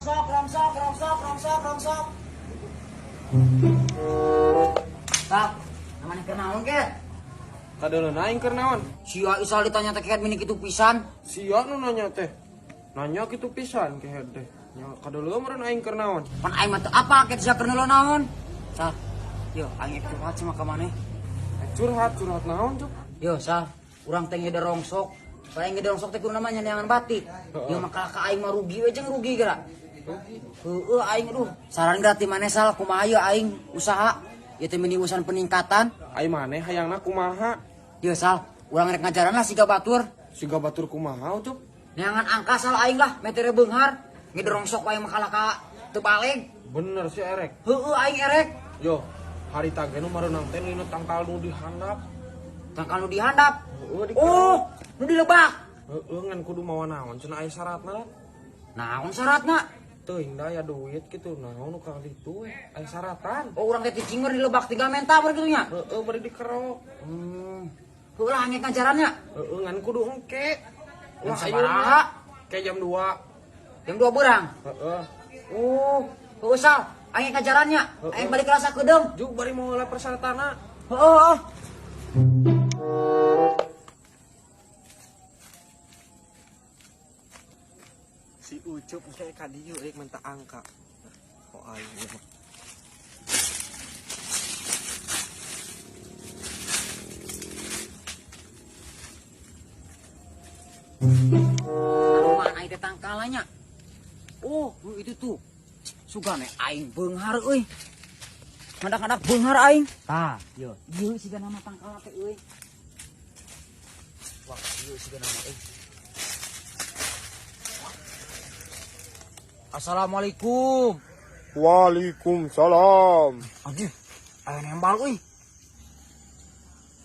Sok, rongsok, rongsok, rongsok, rongsok. Kak, namanya keur naon ke? Kadeuleu aing keur naon? Sia Isal ditanya teh kehed mini kitu pisan. Sia nu nanya teh. Nanya kitu pisan kehed teh. Nya kadeuleu meureun aing keur naon? Pan aing mah teu apa kehed sia keur naon. Sal, yo aing curhat sama ka maneh. Curhat, curhat naon, Cuk? Yo, Sal, urang teh ngede rongsok. Paling ngede rongsok teh kudu namanya neangan batik. Yo maka ka aing mah rugi we jeung rugi geura. Heeh aing aduh, saran geura ti maneh Sal kumaha ieu aing usaha. Ieu teh mini urusan peningkatan. Aing maneh hayangna kumaha? Yo Sal, urang rek ngajaran lah siga batur. Siga batur kumaha, Cuk? Neangan angka Sal aing lah, metere beunghar. Ngede rongsok wae mah kalah ka teu baleg. Bener sih erek. Heeh aing erek. Yo, harita ge nu mareunang teh nu tangkal nu dihandap. Tangkal nu dihandap? Heeh, oh, nu dilebak. Heeh, ngan kudu mawa naon cenah aya syaratna lah. Naon syaratna? Teuing da aya duit kitu, naon nu ka ditu we, aya syaratan. Oh, urang teh cicinger dilebak tinggal menta bari kitu nya. Heeh, bari dikerok. Heuh lah angek ngajarannya. Heeh, ngan kudu engke. Wah, sabaraha? Kayak jam 2. Jam 2 beurang? Heeh. Oh, heuh Sal, angek ngajarannya. Aing balik rasa kedeung. Juk bari mau heula persyaratanna. Heeh. Si Ucup kayak kadieu rek minta angka. Oh aing ieu mah. Aduh, mana aing teh tangkalanya? Oh, itu tuh. Sugane aing beunghar euy. Ngadak-ngadak beunghar aing. Tah, ieu. Ieu siga nama tangkalna teh euy. Wah, ieu siga nama euy. Assalamualaikum. Waalaikumsalam. Aduh, aya nembal euy.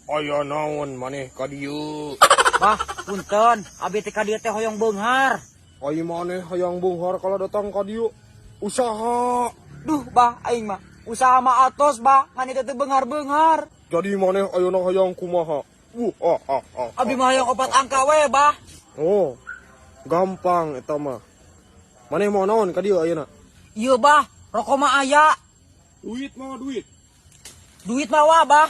Aya naon maneh ka dieu? Bah, punten, abi teh ka dieu teh hoyong beunghar. Ai maneh hayang beunghar kalau datang ka dieu? Usaha. Duh, bah, aing mah usaha mah atos, bah, ngan itu teh beunghar-beunghar. Jadi maneh ayeuna hayang kumaha? Ah, ah, ah. Abi mah hayang opat angka we, bah. Oh, gampang eta mah. Maneh mau naon ka dieu ayeuna? Ieu bah, rokok mah aya. Duit mah duit. Duit mah wa, bah.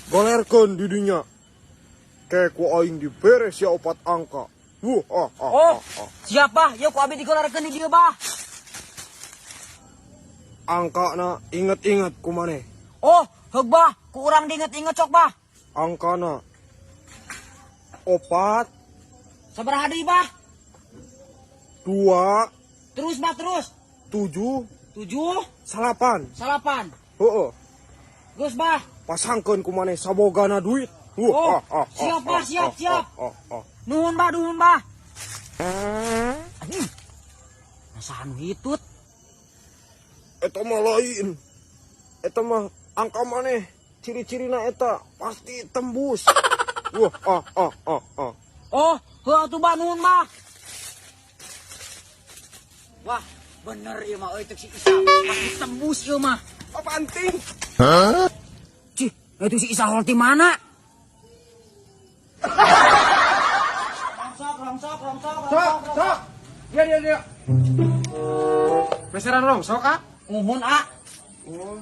Golerkeun di dinya. Ke ku aing diberes ya opat angka. Wuh, ah, ah, oh, ah, ah. Siap bah, yuk ku abi digolerkeun di dieu bah. Angkana inget-inget ku maneh. Oh, heug bah, ku urang diinget-inget sok bah. Angkana opat. Sabaraha deui bah? 2. Terus bah, terus. 7. 7. 9. 9. Heeh. Geus bah. Pasangkeun ku maneh sabogana duit. Wuh, oh, ah, ah, siap ah, bah, ah, siap, ah, siap. Ah, ah, ah. Nuhun bah, nuhun bah. Aduh. Masa anu hitut. Eta mah lain. Eta mah angka maneh ciri-cirina eta pasti tembus. Wah, ah, ah, ah, ah. Oh, heuh atuh bah, nuhun bah. Wah, bener ieu mah euy teh si Isa. Pasti tembus ieu mah. Apaan ting? Hah? Cih, itu si Isa hol ti mana? Rongsok, rongsok, rongsok, rongsok, sok. Dia, dia, dia. Meseran rongsok, ah? Uhun, ah. Oh.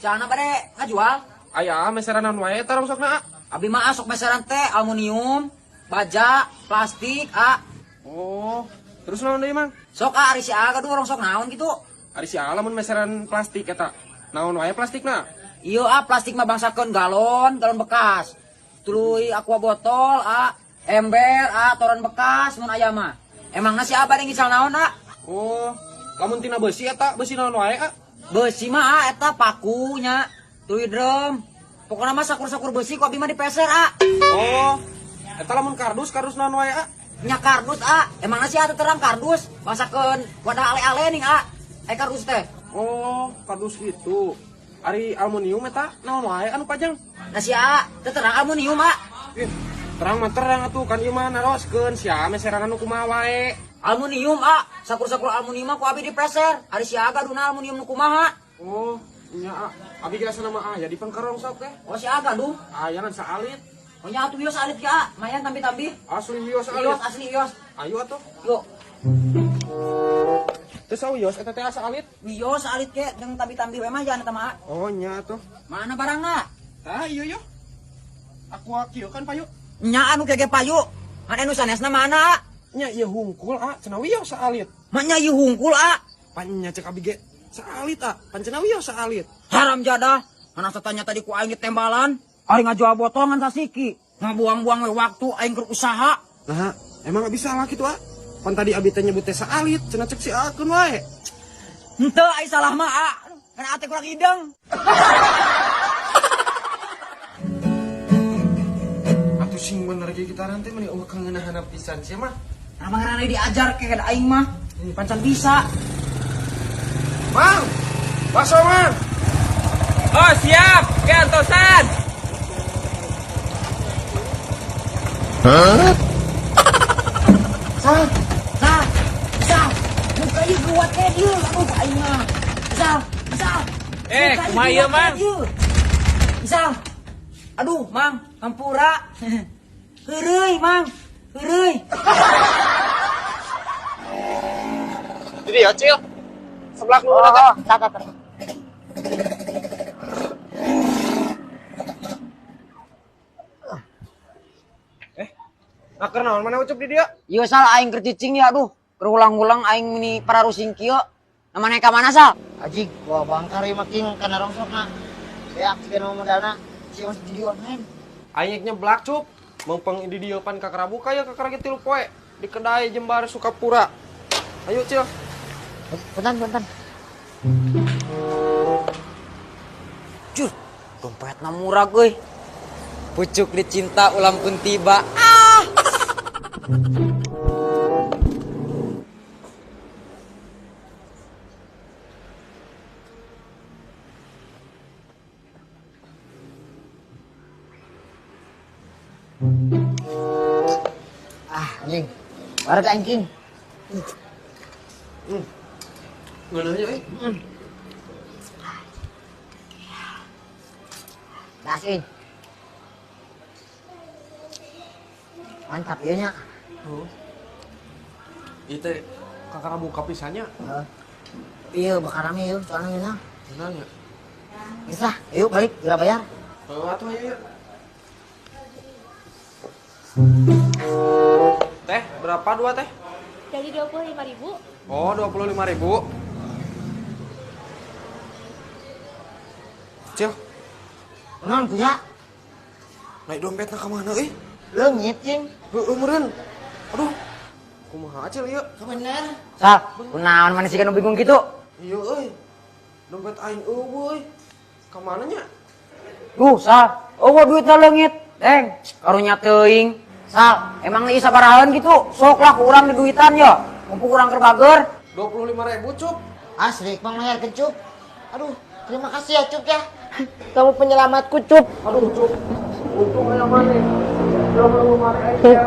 Cana bade ngajual? Aya, meseran naon wae eta rongsokna, ah? Abi mah sok meseran teh aluminium, baja, plastik, ah. Oh, terus naon deui, Mang? Sok ah, ari si A gaduh rongsok naon gitu. Ari si A lamun meseran plastik eta. Naon wae plastikna? Iya, ah, plastik mah bangsakeun galon, galon bekas. Tuluy aqua botol, ah, ember, ah, toron bekas mun aya mah. Emangna si Abah ngisal naon, ah? Oh, lamun tina besi eta, besi naon wae, ah? Besi mah, ah, eta pakunya, tuluy drum. Pokona mah sakur-sakur besi ku abi mah dipeser, ah. Oh, eta lamun kardus, kardus naon wae, ah? Nya kardus, ah. Emangna si A terang kardus, bangsakeun wadah ale-ale ning, ah. Eh kardus teh. Oh, kardus itu. Ari aluminium eta naon wae anu pajang? Nah si A teu terang aluminium, ah. Ih, terang mah terang atuh kan ieu mah naroskeun si A meseran anu kumaha wae. Aluminium, ah. Sakur-sakur aluminium mah ku abi dipeser. Ari si A gaduna aluminium nu kumaha? Oh, nya ah. Abi kira sana mah aya di pengkerong sok teh. Oh, si A gaduh. Aya ngan saalit. Oh, nya atuh wios alit ya, mayan tambi-tambi. Asli wios alit. Wios asli wios. Ayo atuh. Yuk. Teu sawios eta teh asa alit. Wios alit ke jeung tambi-tambi we mah jangan eta mah. Oh nya tuh. Mana barangna? Tah iya yo. Aku kieu kan payu. Nya anu kege payu. Kan anu sanesna mana? Nya ieu hungkul ah, cenah wios saalit. Nya ieu hungkul ah. Pan nya cek abi ge saalit ah, pan cenah wios saalit. Haram jadah. Mana satanya tadi ku aing ditembalan. Aing ngajual botongan sasiki. Ngabuang-buang we waktu aing keur usaha. Nah, emang abi salah kitu ah? Pan tadi abi teh nyebut teh saalit, cenah cek si akeun wae. Henteu aing salah mah ah. Kan ate kurang hidung. Atuh sing bener ge gitaran teh meni eueuh kangeunahana pisan sia mah. Nah, mangarana diajar ke aing mah. Pancan bisa. Mang, bakso mang. Oh siap, ke antosan. Sal, sal, sal. Muka ieu kuat ke dieu, aduh aing mah. Sal, sal. Kumaha ieu, Mang? Sal. Aduh, Mang, hampura. Heureuy, Mang. Heureuy. Jadi ya, Cil. Sebelah nu oh, tak, tak, tak. Nah, keur naon mana ucup di dia? Ieu Sal aing keur cicing ya aduh. Keur ulang-ulang aing meni pararusing kieu. Nah, maneh ka mana Sal? Ajig, gua bangkar ieu mah king kana rongsokna. Beak siga nu modalna. Sia masih judi online. Aing nyeblak cup. Mempeng di dieu pan kakara buka ya kakara ge 3 poe di kedai Jembar Sukapura. Ayo, Cil. Punten, punten. Jur, dompetna murah euy. Pucuk dicinta ulam pun tiba. Ah. Ah, anjing. Wareg aing king. Ngeuneuhnya euy. Das euy. Mantap ieu nya. Oh. Ieu teh kakara buka pisannya. Heeh. Ieu bakal rame ieu, soalnya ngeunah. Ngeunah nya. Geus lah, yuk balik geura bayar. Heuh atuh ayo. Teh, berapa dua teh? Jadi 25.000. Oh, 25.000. Cil. Naon kuya? Naik dompetna ka mana euy? Leungit cing. Heueuh meureun. Aduh. Kumaha Cil ieu? Bener. Sal, kunaon maneh siga nu bingung kitu? Iya euy. Dompet aing eueuh euy. Ka mana nya? Duh, Sal, eueuh duitna leungit. Deng, karunya teuing. Sal, emang ieu sabarahaan gitu? Sok lah ku urang di duitan ya. Mumpung urang keur bager. 25.000, Cup. Asli, Bang mayarkeun, Cup. Aduh, terima kasih ya, Cup ya. Kamu penyelamatku, Cup. Aduh, Cup. Untung aya maneh. 25.000 ya.